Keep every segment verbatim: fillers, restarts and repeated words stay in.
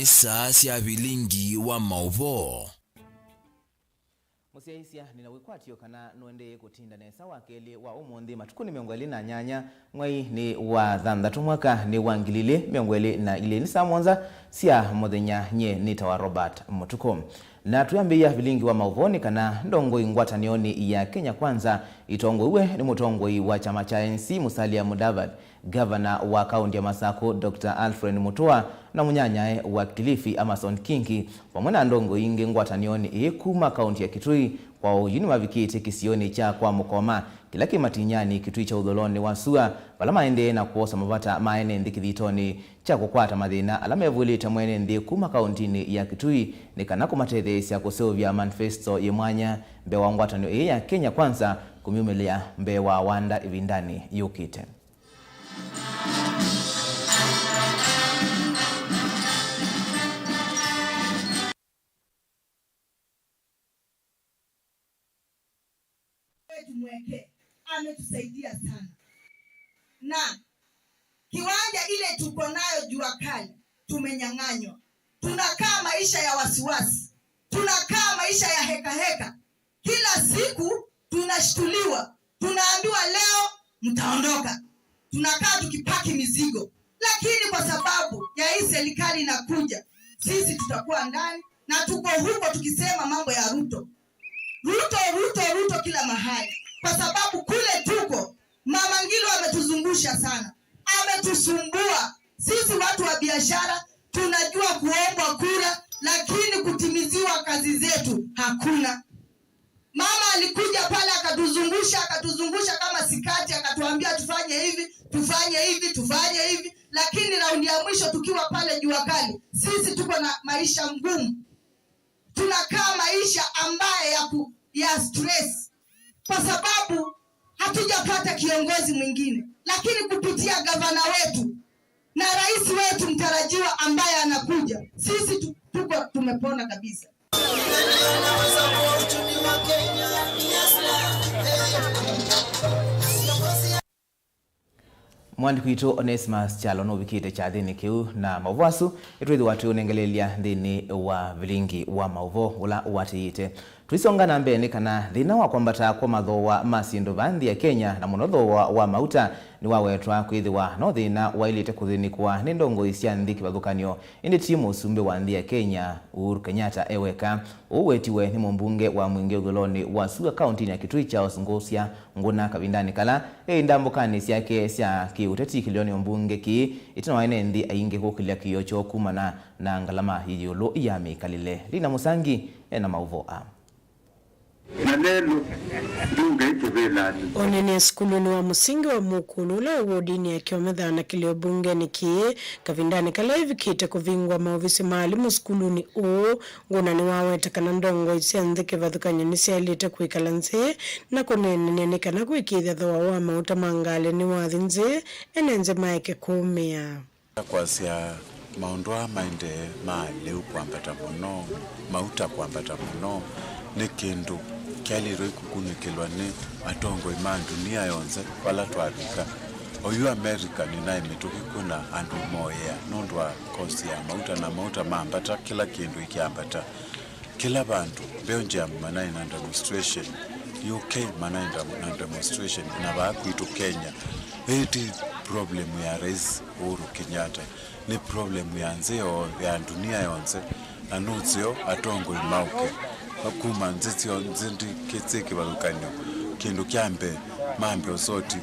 Nĩ saa sya vilingi wa maũvoo. Mũsyaĩĩsya, nĩ na wĩkwatyo kana nũendee kũtinda nesa wa kelĩ wa ũmũnthĩ, matukũnĩ mĩongo ĩlĩ na nyanya, mwei nĩ wa thanthatũ, mwaka nĩ wa ngili ilĩ mĩongo ĩlĩ na ilĩ. Nĩ saa mũonza sya mũthenya. Nyie nĩtawa Robert Mũtukũ. Na twĩambĩĩa vilingi wa maũvoo nĩ kana ndongoi ngwatanĩonĩ ya Kenya Kwanza itongoiw'e nĩ mũtongoi wa kyama kya A N C Musalia Mudavadi, ngavana wa kaũnti ya Masakũ Doctor Alfred Mutua na mũnyanyae wa Kilifi Amason Kingi, vamwe na ndongoi ingĩ ngwatanĩonĩ ĩĩ kuma kaũnti ya Kitui kwa oyu nĩmavikĩte kĩsionĩ kya Kwa Mũkoma kĩla kĩ Matinyani, Kitui kya ũthũlonĩ wa sua, vala maendee na kwosa mavata ma ene nthĩ kĩthitonĩ kya kũkwata mathĩna ala mevũĩlĩte mwene nthĩ kuma kaũntinĩ ya Kitui nĩ kana kũmatetheesya kũseũvya manifesto yĩ mwanya mbee wa ngwatanĩo ĩĩ ya Kenya Kwanza kũmyumĩlĩa mbee wa wanda ĩvindanĩ yũkĩte. Wetu Mweke ametusaidia sana, na kiwanja ile tuko nayo Jua Kali tumenyang'anywa. Tunakaa maisha ya wasiwasi, tunakaa maisha ya heka heka. Kila siku tunashtuliwa, tunaambiwa, "Leo mtaondoka." Tunakaa tukipaki mizigo, lakini kwa sababu ya hii serikali inakuja, sisi tutakuwa ndani na tuko huko tukisema mambo ya Ruto. Ruto, Ruto, Ruto kila mahali, kwa sababu kule tuko, Mama Ngilu ametuzungusha sana, ametusumbua. Sisi watu wa biashara tunajua kuombwa kura, lakini kutimiziwa kazi zetu hakuna. Mama alikuja pale akatuzungusha, akatuzungusha kama sikati, akatuambia tufanye hivi, tufanye hivi, tufanye hivi, lakini raundi ya mwisho tukiwa pale Jua Kali, sisi tuko na maisha ngumu. Tunakaa maisha ambaye ya ku-, ya stress, kwa sababu hatujapata kiongozi mwingine, lakini kupitia gavana wetu na rais wetu mtarajiwa ambaye anakuja, sisi tu-, tuko tumepona kabisa. Mwandĩki witũ Onesmus Kyalo nũvikĩte kyathĩnĩ kĩu, na maũvoo asu nĩtwĩthĩwa tũiũnengeleelya nthĩnĩ wa vilingi wa maũvoo ũla ũatĩĩte. Tũisonga na mbee nĩ kana thĩna wa kwambata kwa mathooa ma syĩndũ vaa nthĩ ya Kenya, na mũno thooa wa mauta, nĩwawetwa kwĩthĩwa no thĩna waĩlĩte kũthĩnĩkwa nĩ ndongoi sya nthĩ kĩvathũkany'o, ĩndĩ ti mũsumbĩ wa nthĩ ya Kenya, Uhuru Kenyatta, e weka. Ũu wetiwe nĩ mũmbunge wa Mwingĩ ũthũlonĩ wa sua kaũntinĩ ya Kitui, Charles Ngũsya Ngũna, kavindanĩ kala e ndambũkanĩ syake sya kĩũteti kĩlĩonĩ ũmbunge kĩĩ, ĩtina wa ene nthĩ aingĩ kũkĩlya kĩĩo kyoo kumana na ngalama yĩ ĩũlũ ya mĩkalĩle. Lina Mũsangi e na maũvoo aa. Na lelũ, ndunga itũvĩlanĩ. Onania sukulunĩ wa mũsingi wa Mũkũlũ ũla wĩ wodinĩ ya Kĩometha na kĩlĩo mbungenĩ kĩĩ, kavindanĩ kala ĩvikĩte kũvingũa maovisi ma alimũ sukulunĩ ũũ, Ngũna nĩwaweta kana ndongoi sya nthĩ kĩvathũkany'o nĩsyaĩlĩte kwĩkala nzĩ na kũneenany'a nĩ kana kũĩkĩĩthya thooa wa mauta ma ngalĩ nĩwathi nzĩ, ene nzĩ maeke kũũmĩa. Kwasya maũndũ aa maendee ma lĩu kwambata mũno, mauta kwambata mũno, nĩ kĩndũ kyaĩlĩtwe kũkunĩkĩlwa nĩ atongoi ma ndunia yonthe vala twavika. Oyu America nĩnaĩ mĩtũkĩ kwĩna andũ moea nũndũ wa kosi ya mauta, na mauta mambata, kĩla kĩndũ ĩkyambata. Kĩla vandũ, Belgium manaĩ na demonstration, U K manaĩ na demonstration, na vaa kwitũ Kenya. Ĩĩ ti problem ya Rais Uhuru Kenyatta, nĩ problem ya nzĩ yoo, ya ndunia yonthe, na nũseo atongoi maũke kuma nzĩ syo, nzĩ ndi-, kĩ-, syĩ kĩvathũkany'o. Kĩndũ kya mbee, mambe ũsoti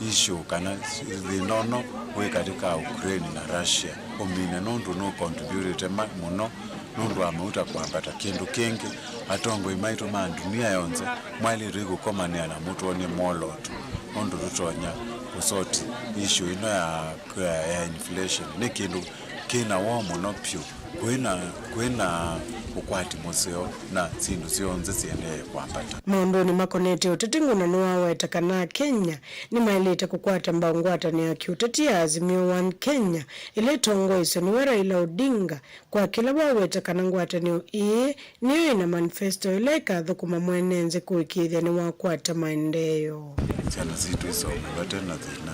issue kana thĩna ũno wĩ katĩ ka Ukraine na Russia ũmine, nũndũ nũcontributĩte ma-, mũno nũndũ wa mauta kwambata. Kĩndũ kĩngĩ, atongoi maitũ ma ndunia yonthe mwaĩlĩtwe kũkomanĩa na mũtwony'e mwolooto, nũndũ tũtonya kũsoti issue ĩno ya, ya, ya inflation. Nĩ kĩndũ kĩna woo mũno vyũ. Kwĩna, kwĩna ũkwati mũseo na syĩndũ syonthe siendee kwambata. Maũndũnĩ makonetye ũteti, Ngũna nĩwaweta kana Akenya nĩmaĩlĩte kũkwata mbau ngwatanĩo ya kĩũteti ya Azimio One Kenya, ĩla ĩtongoesye nĩwe Raila Odinga, kwa kĩla waweta kana ngwatanĩo ĩĩ nĩyo ĩna manifesto ĩla ĩkathũkũma mwene nzĩ kũĩkĩĩthya nĩwakwata maendeeo. Syana sitũ isome vate na thĩna.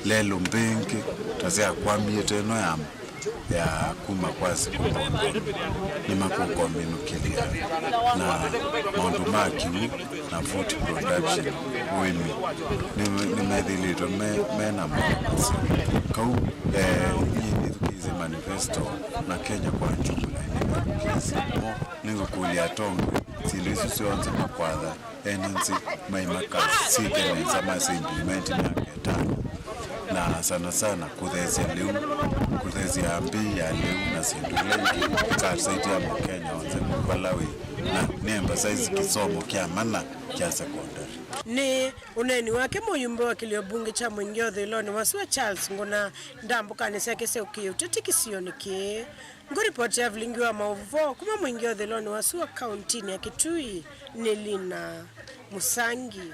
Lelũ mbingĩ ta syakwamie ta ĩno ya ya kuma kwa Siku Mbondo nĩmakũkombinũkĩlya na maũndũ ma kĩw'ũ na food production, ũĩmi, nĩ- nĩmethĩlĩtwe me- mena maũndũ maseo. Kau, eh, nyie nĩthukĩĩsye manifesto na Kenya kwa jumla nĩmethukĩĩsye mo. Nĩngũkũlya atongoi syĩndũ isu syonthe makwatha ene nzĩ maimaka syĩke nesa mase implement myaka ĩtano, na sana sana kũthesya lĩu, kũthesya mbei ya lĩu na syĩndũ ila ingĩ ikasaitĩa Mũkenya onthe vala wĩ, na nĩ emphasize kĩsomo kya mana kya secondary. Nĩ ũneeni wake mũyumbe wa kĩlio mbunge kya mũingĩ ũthũĩlonĩ wa sua Charles Ngũna ndambũkanĩ syake sya ũkĩĩ ũteti kĩsionĩ kĩĩ. Ngũripoti ya vilingi wa maũvoo kuma mũingĩ ũthũĩlonĩ wa sua kauntinĩ ya Kitui nĩ Lina Mũsangi.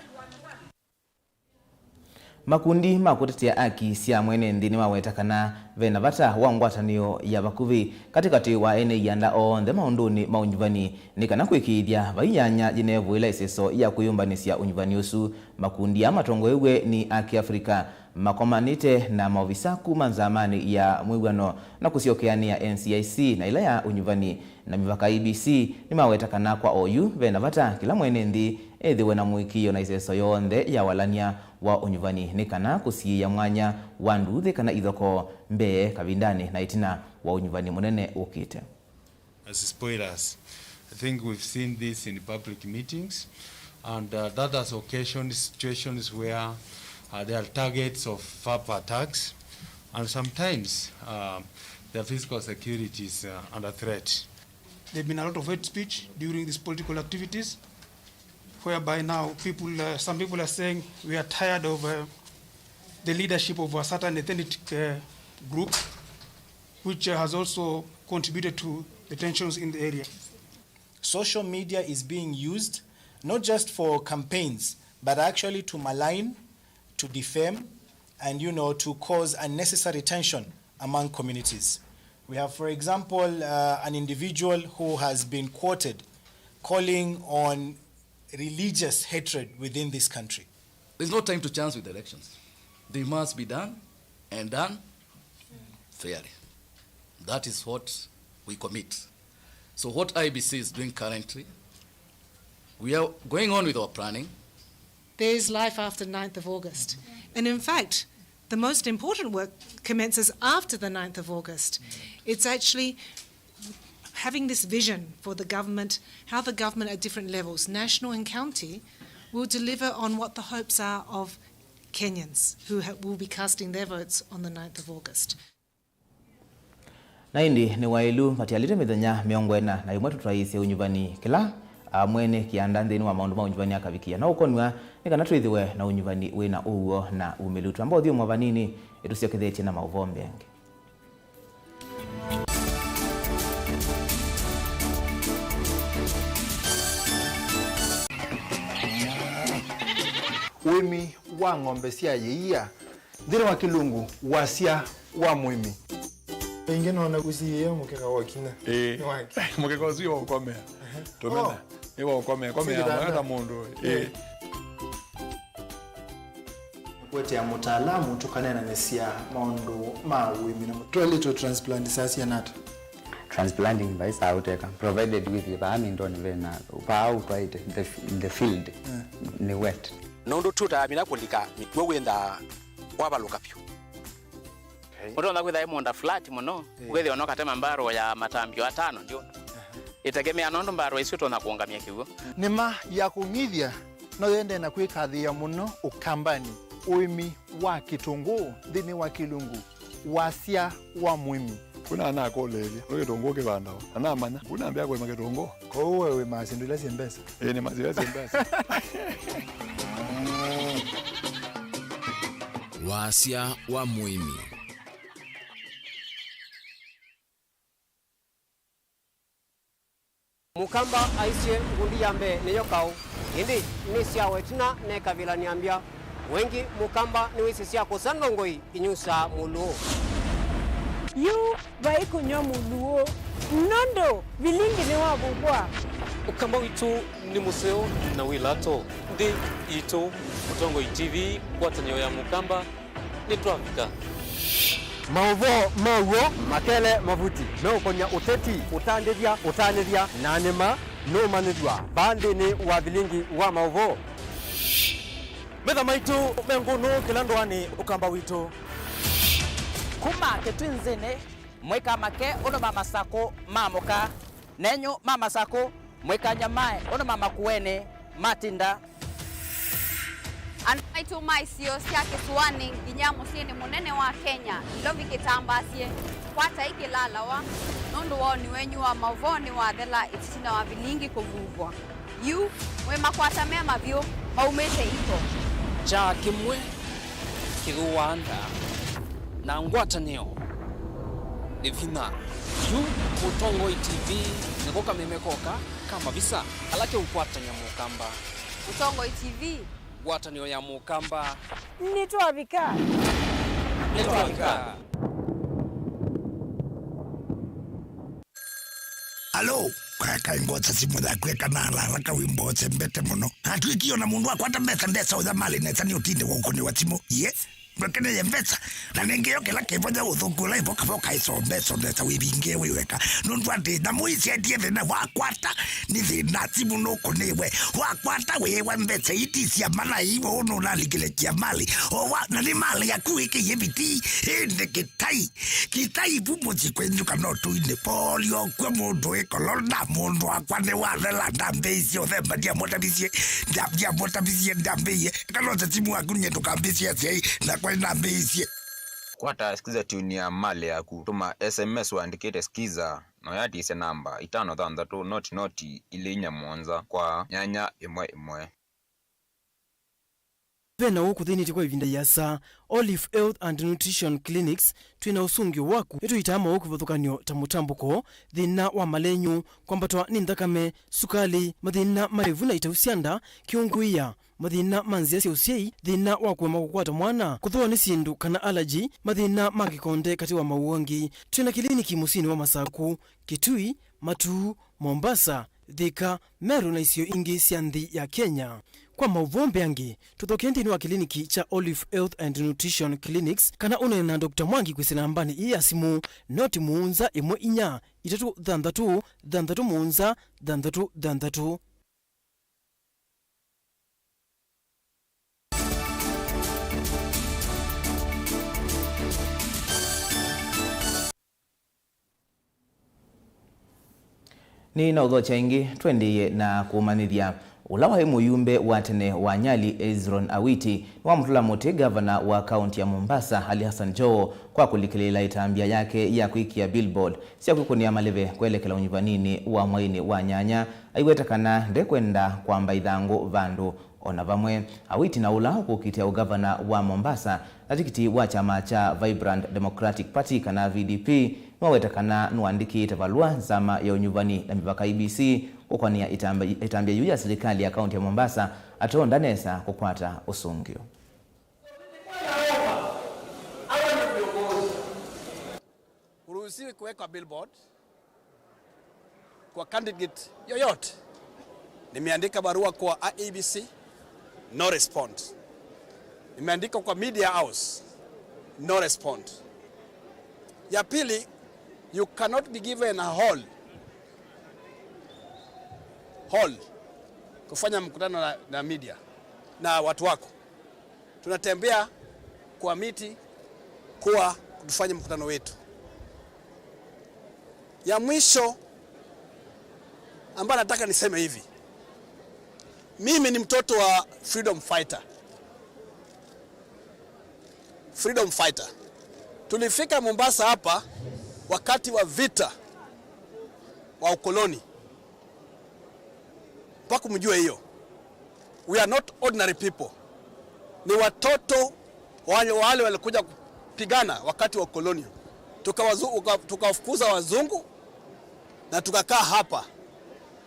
Makundi ma kũtetea aki sya mwene nthĩ nĩmaweta kana ve na vata wa ngwatanĩo ya vakuvĩ katĩkatĩ wa ene ianda onthe maũndũnĩ ma ũnyuvani, nĩ kana kwĩkĩĩthya vai yanya yĩneevũĩla ĩseso ya kwĩyũmbanĩsya ũnyuvani ũsu. Makundi aa matongoew'e nĩ a Kĩafrika makomanĩte na maovisa kuma nzamanĩ ya mwĩw'ano na kũsyokeanĩa N C I C na ĩla ya ũnyuvani na mĩvaka I E B C nĩmaweta kana kwa oyu ve na vata kĩla mwene nthĩ ethĩwe na mũĩkĩĩo na ĩseso yonthe ya walany'a wa ũnyuvani nĩ kana kũsiĩĩa mwanya wa nduuthĩ kana ithokoo mbee, kavindanĩ na ĩtina wa ũnyuvani mũnene ũkĩte. As spoilers. I think we've seen this in public meetings, and uh, that has occasioned situations where uh, they are targets of FAPA attacks, and sometimes uh, their physical security is uh, under threat. There've been a lot of hate speech during these political activities, whereby now people, uh, some people are saying we are tired of uh, the leadership of a certain ethnic uh, group, which uh, has also contributed to the tensions in the area. Social media is being used not just for campaigns, but actually to malign, to defame, and, you know, to cause unnecessary tension among communities. We have, for example, uh, an individual who has been quoted calling on religious hatred within this country. There's no time to chance with elections. They must be done and done fairly. That is what we commit. So what I E B C is doing currently, we are going on with our planning. There is life after ninth of August. And in fact, the most important work commences after the ninth of August. It's actually having this vision for the government, how the government at different levels, national and county, will deliver on what the hopes are of Kenyans who ha- will be casting their votes on the ninth of August. Na ĩndĩ nĩ waĩlu vatialĩte mĩthenya mĩongo ĩna na ĩmwe tũtwaĩĩsye ũnyuvani kĩla a mwene kĩanda nthĩnĩ wa maũndũ ma ũnyuvani akavikĩa. No ũkonw'a nĩ kana twĩthĩwe na ũnyuvani wĩ na ũw'o na umĩlu. Twamba ũthyũmũa vanini, ĩtũsyokethetye na maũvoo mbeange. Ũĩmi wa ng'ombe sya yĩia nthĩnĩ wa kĩlungu wasya wa mũĩmi. Ĩngĩ nona kũsiĩĩa mũkeka wa kinya. Ĩĩ. Nĩ wake. Mũkeka ũsu wa ũkomea. Tũmena. Oh. Nĩ wa ũkomea. Komea. Sĩkĩtanda. Mwana ta mũndũ. Ĩĩ. Ĩĩ. Kũetea mũtaalamu tũkaneenanĩsya maũndũ ma ũĩmi na mũtwaĩlĩtwe transplant saa siana ata? Transplanting vai saa ũteka, provided with vaa mindoni vena vaa ũtwaĩte the, the field. Eh. Nĩ wet. Nũndũ tũtaamina kũlika mĩkw'ũ wĩnthaa wavalũka vyũ. Okay. Ũtonya kwĩtha ĩ mũũnda flat mũno, eh, ũkethĩwa no katema mbarũ ya matambio atano ndio. Aha. Ĩtegemea nũndũ mbarũ isu ũtonya kũũngamya kĩw'ũ. Nĩma ya kũng'ithya no yendee na kwĩkathĩĩa mũno Ũkambanĩ, ũĩmi wa kĩtũngũũ nthĩnĩ wa kĩlungu wasya wa mũĩmi. Kuna anakũlĩĩlya, nĩ kĩtũngũũ kĩvandawa? Anamanya, kuna ambĩa kũĩma kĩtũngũũ. Kwoou we wĩmaa syĩndũ ila syĩ mbesa? Ĩĩ, nĩmaa syĩndũ ila syĩ mbesa. Wasya wa mũĩmi. Mũkamba aisye ngundi ya mbee nĩyo kaũ, ĩndĩ nĩ syawa ĩtina nekavĩlanĩa mbya. Wengĩ Mũkamba nĩwĩsĩ sya kũsa ndongoi inyusaa mũlũũ. Yu vai kũnyw'a mũlũũ, nũndũ vilingi nĩwavuvwa. Ũkamba witũ nĩ mũseo na wĩ lato. Nthĩ yitũ, Mũtongoi T V, ngwatanĩo ya Mũkamba, nĩtwavika. Maũvoo ma w'o makele mavuti meũkony'a ũteti, ũtandĩthya, ũtanĩthya, na nĩma nũmanyĩthw'a vaa nthĩnĩ wa vilingi wa maũvoo. Metha maitũ me ngũnũ kĩla ndũanĩ ũkamba witũ. Kuma Kĩtwinzĩnĩ, mwĩka make ũndũ ma Masakũ maamũka, nenyu ma Masakũ mwĩka nyamae ũndũ ma Makuenĩ matinda. Andũ maitũ ma isio sya kĩsũanĩ nginya mũsyĩnĩ mũnene wa Kenya, Nairobi kĩtambaasye, kwatai kĩlalawa, nũndũ woni wenyu wa maũvoo nĩwathela ĩtina wa vilingi kũvuvwa. Yu, mwĩ makwata me mavyũ, maumĩte iko. Kyaa kĩmwe kĩthũaa nda, na ngwatanĩo nĩ vinya. Yu, Mũtongoi T V nĩko kameme koka ka mavisa ala keũkwatany'a Mũkamba. Mũtongoi T V. Ngwatanĩo ya Mũkamba. Nĩtwavika. Nĩtwavika. Alo, kakai mbosa simũ yaku eka na alala kawĩ mbosa mbete mũno. Atwĩkie ona mũndũ akwata mbesa, mbesa ũya malĩ nesa nĩ ũtinde wa ũkũnĩwa simũ. Ye, ndwekeneye mbesa. Na nĩngĩ yo kĩla kĩvoya ũthũku ũla ĩvoka voka ĩso mbesa, mbesa wĩvingie wĩ weka. Nũndũ atĩ nyamũ isyatie thĩna wakwata nĩ thĩna simũ nũkũnĩwe. Wakwata wĩwe mbesa iti cia mana iwe ũnũnalikĩle kia malĩ. O wa, na nĩ malĩ yaku ĩkĩie viti. Ĩndĩ kĩtai. Kĩtai vu mũsyĩ kwenyu kana ũtũinĩ. Polio kw'o mũndũ wĩ kolona, mũndũ wakwa nĩ wathela, ndambĩĩisye ũthemba, ndiamũtavisye, nda-, ndiamũtavisye, ndambĩĩie. Kana ũte simu waku nye ndũkambĩĩsye asyai, nakwa nĩnambĩĩisye. Kwata Skiza tune ya malĩ yaku, tũma S M S ũandĩkĩte Skiza, na ũyatisye namba itano thanthatũ noti noti ilĩ inya mũonza kwa nyanya ĩmwe ĩmwe. Ve na ũũ kũthĩnĩtye kwa ĩvinda ĩasa, Olive Health and Nutrition Clinics twĩ na ũsũngĩo waku. Nĩtũitaa maũũ kĩvathũkany'o ta mũtambũko, thĩna wa malenyũ, kwambatwa nĩ nthakame, sukalĩ, mathĩna ma ĩvu na itau sya nda, kĩũngũĩa, mathĩna ma nzĩa sya ũsyai, thĩna wa kũema kũkwata mwana, kũthũwa nĩ syĩndũ kana allergy, mathĩna ma kĩkonde katĩ wa maũũ angĩ. Twĩ na kĩliniki mũsyĩnĩ wa Masakũ, Kitui, Matuu, Mombasa, Thika, Meru na isio ingĩ sya nthĩ ya Kenya. Kwa maũvoo mbeange, tũthokee nthĩnĩ wa kĩliniki kya Olive Health and Nutrition Clinics kana ũneene na Doctor Mwangi kwĩsĩla nambanĩ ĩĩ ya simũ, noti mũonza ĩmwe inya itatũ thanthatũ thanthatũ mũonza thanthatũ thanthatũ. Nĩ na ũthokya ĩngĩ, tũendeeye na kũmanyĩthya. Ũla waĩ mũyumbe wa tene wa Nyali, Hezron Awiti, nĩwamũtũla mũtĩ ngavana wa kaunti ya Mombasa, Ali Hassan Joho, kwa kũlikĩlĩĩla ĩtambya yake ya kwĩkĩa billboard sya kwĩkũnĩa maleve kwelekela ũnyuvaninĩ wa mwainĩ wa nyanya, aiweta kana ndekwenda kwamba ithangũ vandũ o na vamwe. Awiti na ũla ũkũkitĩa ũngavana wa Mombasa na tikiti wa kyama kya Vibrant Democratic Party kana V D P nĩwaweta kana nũandĩkĩĩte valũa nzama ya ũnyuvani na mĩvaka, E B C, kũkwanĩa ĩtambya, ĩtambya yu ya silikalĩ ya kaunti ya Mombasa, ateo ndanesa kũkwata ũsũngĩo. Huruhusiwi kuweka billboard kwa candidate yoyote. Nimeandika barua kwa I E B C, no response. Nimeandika kwa media house, no response. Ya pili, you cannot be given a hall, hall kufanya mkutano na, na media na watu wako. Tunatembea kwa miti kuwa kutufanya mkutano wetu. Ya mwisho ambayo nataka niseme hivi, mimi ni mtoto wa freedom fighter. Freedom fighter. Tulifika Mombasa hapa wakati wa vita wa ukoloni. Mpaka mjue hiyo. We are not ordinary people. Ni watoto wale, wale walikuja kupigana wakati wa koloni. Tukawazu-, uka-, tukawafukuza wazungu na tukakaa hapa.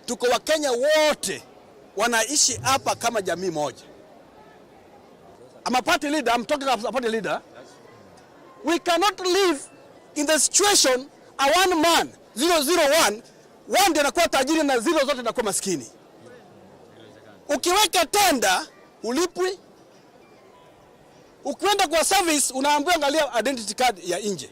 Tuko Wakenya wote wanaishi hapa kama jamii moja. I'm a party leader, I'm talking as a party leader. We cannot live in the situation a one man, zero zero one, one ndio anakuwa tajiri na zero zote zinakuwa maskini. Ukiweka tenda, ulipwi. Ukienda kwa service, unaambiwa angalia identity card ya nje.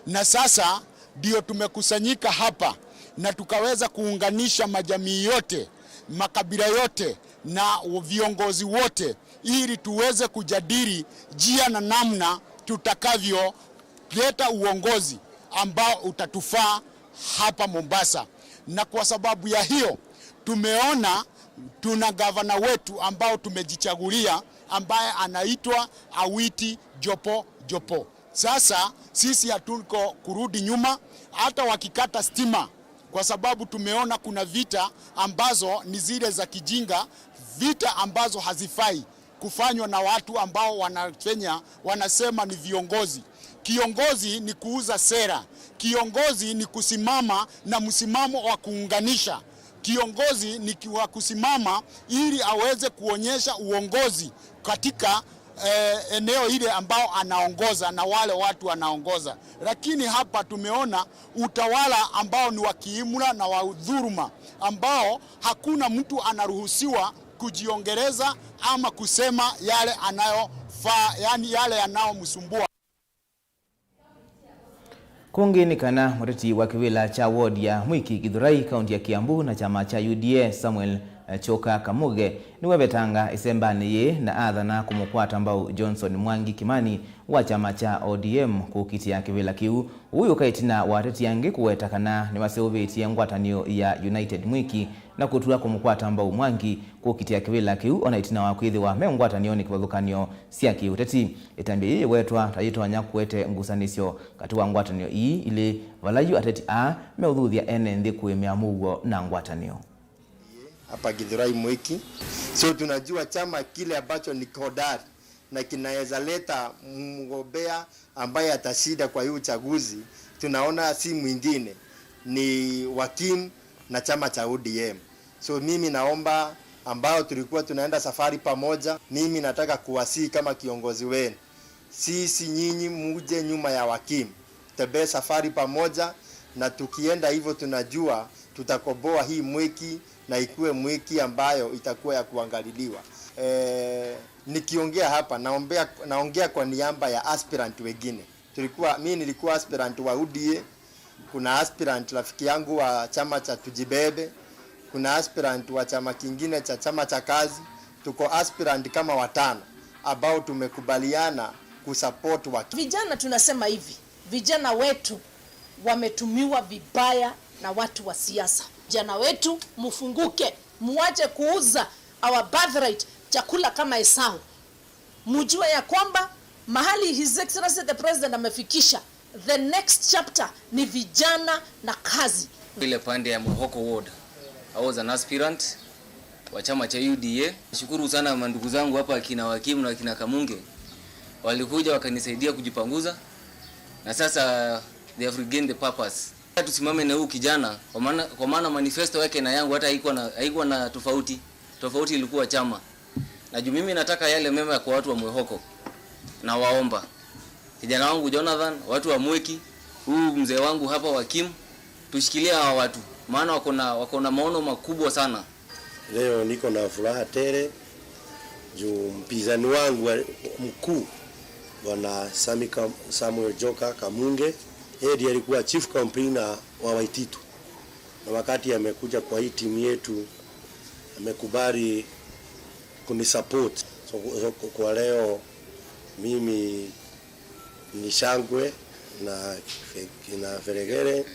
Na sasa ndio tumekusanyika hapa na tukaweza kuunganisha majamii yote, makabila yote na viongozi wote, ili tuweze kujadili njia na namna tutakavyoleta uongozi ambao utatufaa hapa Mombasa. Na kwa sababu ya hiyo, tumeona tuna gavana wetu ambao tumejichagulia, ambaye anaitwa Awiti Jopo Jopo. Sasa sisi hatuko kurudi nyuma, hata wakikata stima, kwa sababu tumeona kuna vita ambazo ni zile za kijinga, vita ambazo hazifai kufanywa na watu ambao wanafanya, wanasema ni viongozi. Kiongozi ni kuuza sera. Kiongozi ni kusimama na msimamo wa kuunganisha. Kiongozi ni ki-, wa kusimama ili aweze kuonyesha uongozi katika, eh, eneo ile ambao anaongoza na wale watu anaongoza. Lakini hapa tumeona utawala ambao ni wa kiimla na wa dhuluma, ambao hakuna mtu anaruhusiwa kujiongeleza ama kusema yale anayofaa, yani yale yanayomsumbua. Kũngĩ nĩ kana mũteti wa kĩvĩla kya ward ya Mwiki Githurai, kaunti ya Kiambu, na kyama kya U D A, Samuel, eh, Kyoka Kamuge, nĩwevetanga ĩsembanĩ yĩĩ na athana kũmũkwata mbau Johnson Mwangi Kimani wa kyama kya O D M kũkitĩa kĩvĩla kĩu. Ũu ũka ĩtina wa ateti angĩ kũweta kana nĩmaseũvĩtye ngwatanĩo ya United Mwiki na kũtw'a kũmũkwata mbau Mwangi kũkitĩa kĩvĩla kĩu, ona ĩtina wa kwĩthĩwa me ngwatanĩonĩ kĩvathũkany'o sya kĩũteti. Ĩtambya yĩĩ yĩwetwa ta yĩtonya kũete ngusanĩsyo katĩ wa ngwatanĩo ii ilĩ, vala yu ateti aa meũthuthya ene nthĩ kũĩmĩa mũuo na ngwatanĩo. Hapa Githurai Mwiki. So tunajua chama kile ambacho ni hodari na kinaweza leta mgombea ambaye atashinda kwa hii uchaguzi, tunaona si mwingine ni Wakim na chama cha O D M. So mimi naomba, ambao tulikuwa tunaenda safari pamoja, mimi nataka kuwasihi kama kiongozi wenu, sisi nyinyi muje nyuma ya Wakim, tembee safari pamoja, na tukienda hivyo tunajua tutakomboa hii Mwiki na ikuwe Mwiki ambayo itakuwa ya kuangaliliwa. Eh, nikiongea hapa naombea, naongea kwa niaba ya aspirant wengine. Tulikuwa, mimi nilikuwa aspirant wa U D A, kuna aspirant rafiki yangu wa chama cha Tujibebe, kuna aspirant wa chama kingine cha chama cha kazi, tuko aspirant kama watano ambao tumekubaliana kusupport wa. Vijana tunasema hivi, vijana wetu wametumiwa vibaya na watu wa siasa. Vijana wetu, mfunguke, muache kuuza our birthright, chakula kama Esau. Mujue ya kwamba mahali His Excellency the President amefikisha, the next chapter ni vijana na kazi. Ile pande ya Mwihoko Ward, I was an aspirant wa chama cha U D A. Nashukuru sana mandugu zangu hapa, akina Wakim na akina Kamunge, walikuja wakanisaidia kujipanguza, na sasa they have regained the purpose. Tusimame na huyu kijana, kwa maana, kwa maana manifesto yake na yangu hata haikuwa na, haikuwa na tofauti. Tofauti ilikuwa chama. Na juu mimi nataka yale mema kwa watu wa Mwihoko, na waomba kijana wangu Jonathan, watu wa Mwiki, huyu mzee wangu hapa Wakim, tushikilie hawa watu, maana wako na, wako na maono makubwa sana. Leo niko na furaha tele juu mpinzani wangu wa, mkuu, Bwana Sami Kam-, Samuel Joka Kamunge, yeye ndiye alikuwa chief campaigner wa Waititu, na wakati amekuja kwa hii timu yetu, amekubali kunisupport. So, so, kwa leo mimi ni shangwe na fe-, na feregere.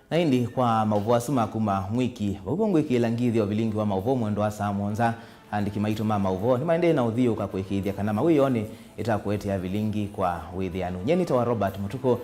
Na ĩndĩ kwa maũvoo asu ma kuma Mwiki, vau vo ngwĩkĩĩla ngithyo vilingi wa maũvoo mwendo wa saa mũonza, aandĩki maitũ ma maũvoo nĩmaendee na ũthiũũka kũĩkĩĩthya kana mawĩonĩ ĩtakũetea vilingi kwa wĩthĩanu. Nyie nĩtawa Robert Mũtukũ.